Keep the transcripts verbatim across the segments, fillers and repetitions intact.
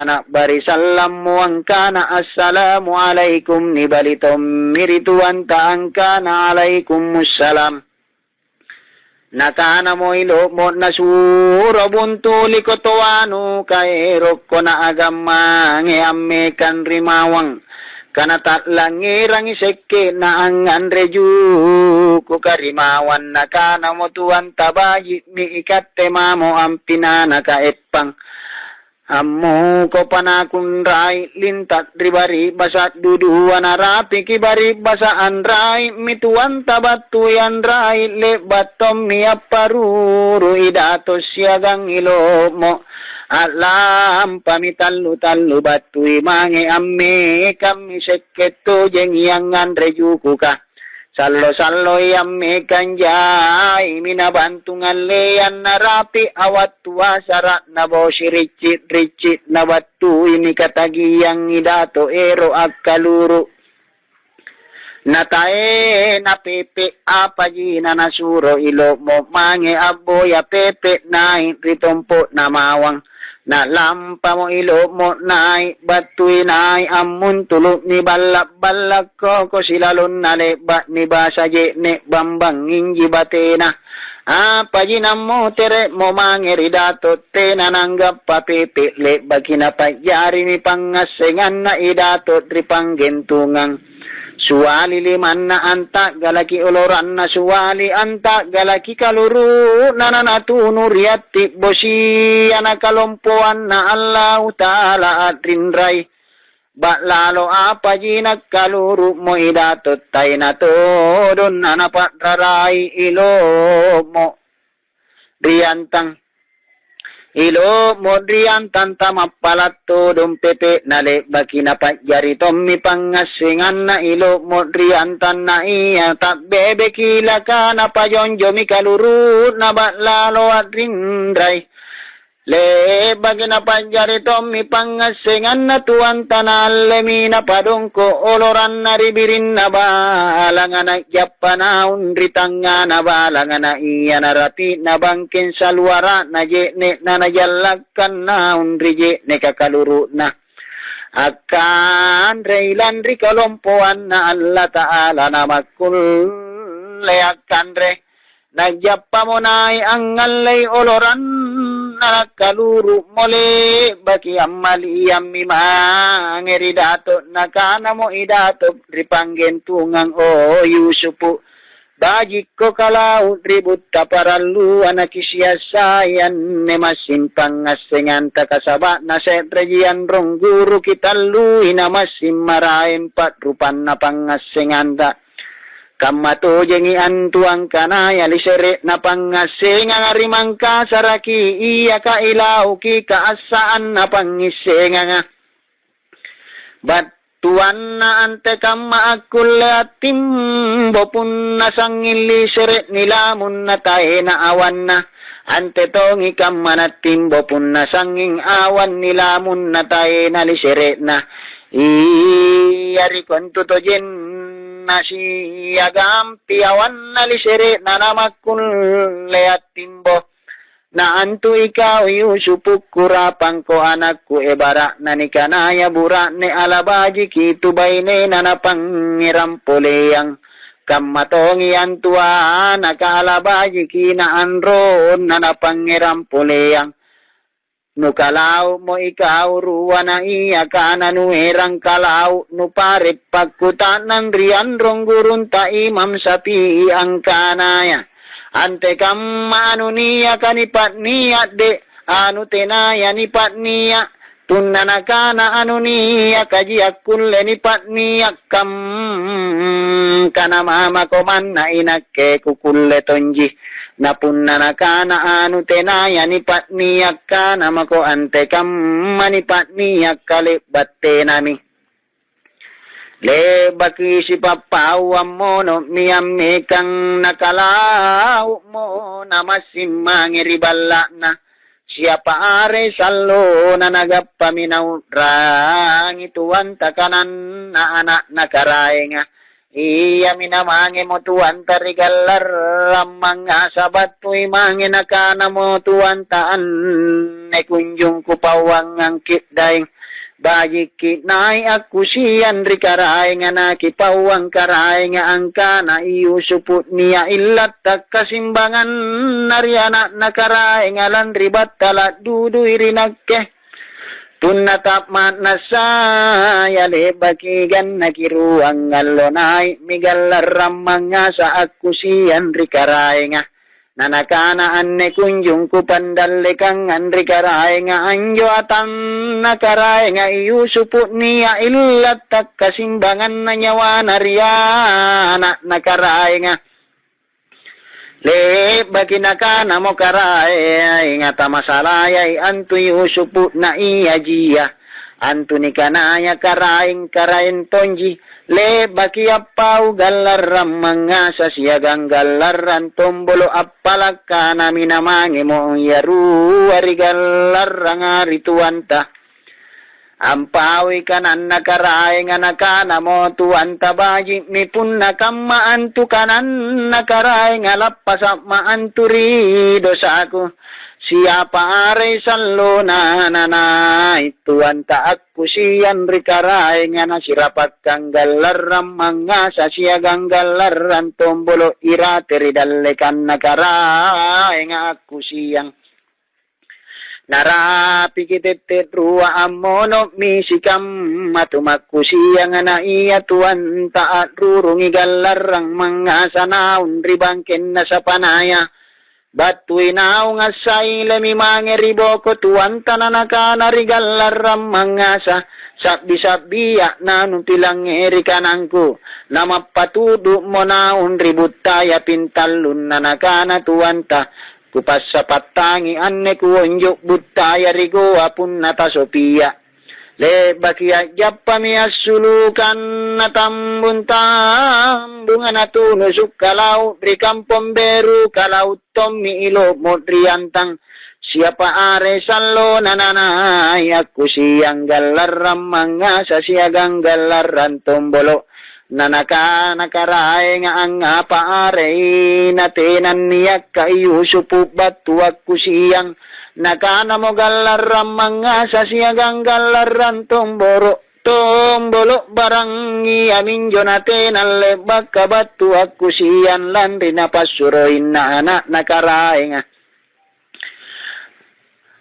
na'bari sallammo angkana, "Assalamualaikum," nibali tommi ri tuanta angkana, "Alaikummussalam." Nakanamo ilo'mo, "Nasuro buntuliko toanu, kaerokko naagammange ammekang ri mawang, kana ta'langngerangi sekke'na angnganre jukuka ri mawang." Nakanamo tuanta, "Baji'mi ikatte mamo ampinanaka eppang. Ammukopa nakunrai' linta' ri bari'basa' dudua, narapiki bari'basa' anrai'mi tuanta battui anrai', le'ba' tommi apparuru'i dato' siagang ilo'mo. A'lampami tallu-tallu battui mange ammekammi sekke' tojengi angnganre jukuka." Sallo-salloi ammekang jaimi nabantu ngalleang narapi' awattua sara'na bosi ricci'-ricci', nabattuimi katagiangi dato' ero' akkaluru'. Nataena pepe' apaji nanasuro ilo'mo mange abboya pepe' nai' ri tompo'na mawang. Na'lampamo ilo'mo nai', battui nai' ammuntulu'mi balla'-balla' koko silalonna le'ba' nibasa je'ne' bambang inji batena. Apaji nammotere'mo mange ri dato' tena nanggappa pepe', le'baki napa'jarimi pangngassenganna i dato' ri panggentungang. Suali limanna anta'galaki oloranna, suali anta'galaki kaluru'na, nanatunu ri atti' bosia nakalompoanna Allata'ala a'rinrai. Ba'lalo apaji nakkaluru'mo i dato' taena todong nanapa'rarai ilo'mo. Riantang. Ilo'mo riantang tamappala' todong pepe'na, le'baki napa'jari tommi pangngassenganna ilo'mo riantang, na ia ta'bebeki laka napajonjomi kaluru'na ba'lalo a'rinrai. Le'baki napa'jari tommi pangngassenganna tuanta, naallemi napadongko' oloranna ri birinna balanga, na'jappa naung ri tangngana balanga, na ia narapi'na bangkeng saluara'na je'ne'na, najallakkang naung ri je'neka kaluru'na. Akkanrei lanri kalompoanna Allata'ala, namakkulle akkanre. Na'jappamo nai' angngallei oloranna, nakkaluru'mo le'baki ammaliammi mange ri dato'. Nakanamo i dato' ri panggentungang, "O Yusufu, bajikko kalau ri butta parallua nakisiassai anne massing pangngassenganta, kasaba'na se'reji anrong guru kitallui namassing maraeng pa'rupanna pangngassenganta." Kamma tojengi antu angkanaya lisere'na pangngassenganga ri Mangkasaraki, iaka ilauki kaassa'anna pangngissenganga. Battuanna antekamma akkulle attimbo punna sangnging lisere' nilamunna taena awanna. Ante tongi kamma nattimbo punna sangnging awan nilamunna taena lisere'na. Ia rikontu tojenna siagang piawanna lisere'na namakkulle attimbo. Na antu ikau Yusuf, ukkurapangko anakku, ebara'na nikanaya bura'ne alabajiki tu bainena napangngerang poleang. Kamma tongi antu anaka alabajiki na anronna napangngerang poleang. Nukalau'mo ikau rua na ia kana nuerang kalau', nupare' pakkuta'nang ri anrong gurunta Imam Syafi'i angkanaya, antekamma anu niaka nipa'nia' de', anu tenaya nipa'nia'? Punna nakana anu niakaji akkulle nipa'nia', kam-, kana mamako manna inakke kukulle tonji. Na punna nakana anu tenaya nipa'nia', kana mako antekamma nipa'nia' kale'ba' tenami. Le'baki sipappauang mono'mi ammekang nakalau'mo namassing mange ri balla'na. Siapa are sallona nagappami nau'rangi tuanta kananna ana'na karaenga. Iami namangemo tuanta ri gallarrang mangngasa, battui mange nakanamo tuanta, "Anne kunjung kupauangang ki'daeng." Bajikki' nai' akkusiang ri karaenga, nakipauang karaenga angkana Yusufu nia' illa' takkasimbanganna ri ana'na karaenga lanri battala' dudui ri nakke. Punna ta'ma'nassaya le'baki gannaki ruang allo, nai'mi gallarrang mangngasa akkusiang ri karaenga. Na nakana, "Anne kunjung kupandallekangang ri karaenga anjo atanna karaenga Yusufu nia' illa' takkasimbanganna nyawana ri ana'na karaenga." Le'baki nakanamo karaenga, "Tamasalayai antu Yusufu na iajia, antu nikanaya karaeng-karaeng tonji." Le'baki appau gallarrang mangngasa siagang gallarrang tombolo', appala' kanami namangemo ia rua ri gallarranga ri tuanta. Ampaui kananna karaenga, nakanamo tuanta, "Baji'mi punna kamma antu kananna karaenga, lappasa'ma' antu ri dosaku. Siapa arei sallona nanai' tuanta akkusiang ri karaenga nasirapakkang gallarrang mangngasa siagang gallarrang tombolo' irate ri dallekanna karaenga akkusiang." Narapiki tette' rua ammono'mi sikamma tumakkusianga, na ia tuanta a'rurungi gallarrang mangngasa naung ri bangkenna sapanaya. Battui naung assailemi mange ri boko tuanta, na nakana ri gallarrang mangngasa, "Sa'bi-sa'bia' nanupilangngeri kanangku." Namappatudu'mo naung ri buttaya pintallunna, nakana tuanta, "Kupassapattangi anne kuonjo' buttaya ri goa punna tasopia'." Le'baki a'jappami assulukang natambung-tambunga natunusu' kalau' ri kampong beru, kalau' tommi ilo'mo ri antang. Siapa are sallona nanai' akkusiang gallarrang mangngasa siagang gallarrang tombolo'. Na nakana karaenga, "Angngapa arei natena niakkai Yusufu battu akkusiang?" Nakanamo gallarrang mangngasa siagang gallarrang tomboro-, tombolo', "Barang iaminjo natena le'baka battu akkusiang lanri napassuroinna ana'na karaenga."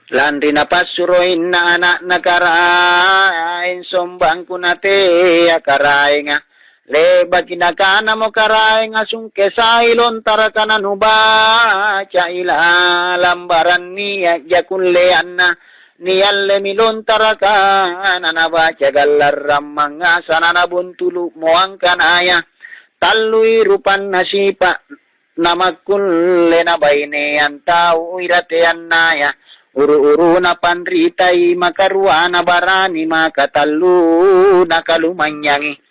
Lanri napassuroinna ana'na karaeng sombangku natea karaenga. Le'baki nakanamo karaenga, "Sungkesai lontaraka nanubaca ilalang barang nia'ja kulleanna." Niallemi lontaraka nanabaca gallarrang mangngasa nanabuntulu'mo angkanaya tallui rupanna sipa' namakkulle nabaineang tau irateannaya, uru-uruna panritai, makaruana barani, makatalluna kalumanynyangi.